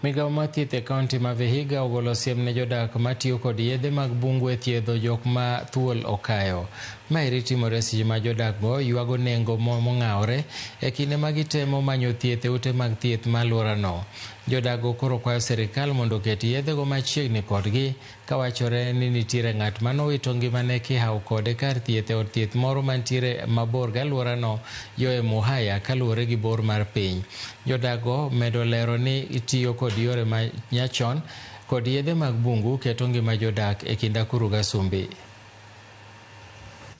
Migawo mar thieth e kaunti ma Vihiga ogolo siem ne jodak matiyo kod yedhe mag bungu e thiedho jok ma thuol okayo. Maeri timore seche ma jodak go ywago nengo mong'awore e kinde ma gitemo manyo thieth e ute mag thieth ma alworano. Jodak go koro kwayo sirikal mondo oket yedhego machiegni kodgi kawachore ni nitiere ng'at manowito ngimane kihawo kode kar thieth e od thieth moro mantiere mabor gi alworano yo e Muhaya kaluwore gi bor mar piny. Jodak go medo lero ni itiyo kod yore ma nyachon kod yedhe mag bungu keto ngima jodak e kind akuru gasumbi.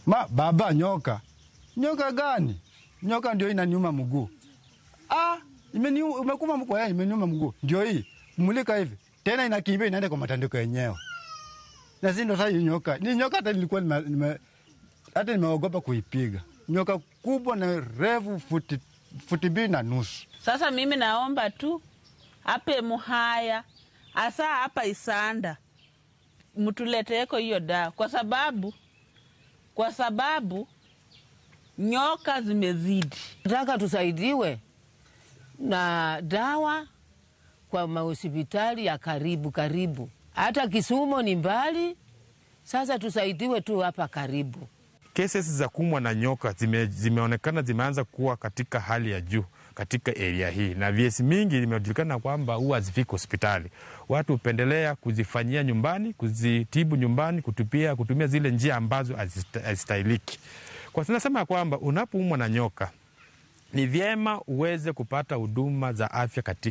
Ma baba, nyoka. Nyoka gani? Nyoka ndio inaniuma mguu. Ah, imekuma mguu, imeniuma mguu. Ndio hii. Mulika hivi. Tena inakimbia inaenda kwa matandiko yenyewe. Na si ndo sasa hii nyoka. Ni nyoka hata nilikuwa hata nimeogopa kuipiga. Nyoka kubwa na refu futi 2.5. Sasa mimi naomba tu ape Muhaya asa hapa Isanda mtuleteko hiyo dawa, kwa sababu nyoka zimezidi. Nataka tusaidiwe na dawa kwa mahospitali ya karibu karibu, hata Kisumu ni mbali. Sasa tusaidiwe tu hapa karibu. Cases za kuumwa na nyoka zimeonekana zimeanza kuwa katika hali ya juu katika area hii, na vesi mingi imejulikana kwamba huwa hazifiki hospitali. Watu hupendelea kuzifanyia nyumbani, kuzitibu nyumbani, kutumia zile njia ambazo hazistahiliki. Kwa tunasema kwamba unapoumwa na nyoka ni vyema uweze kupata huduma za afya katika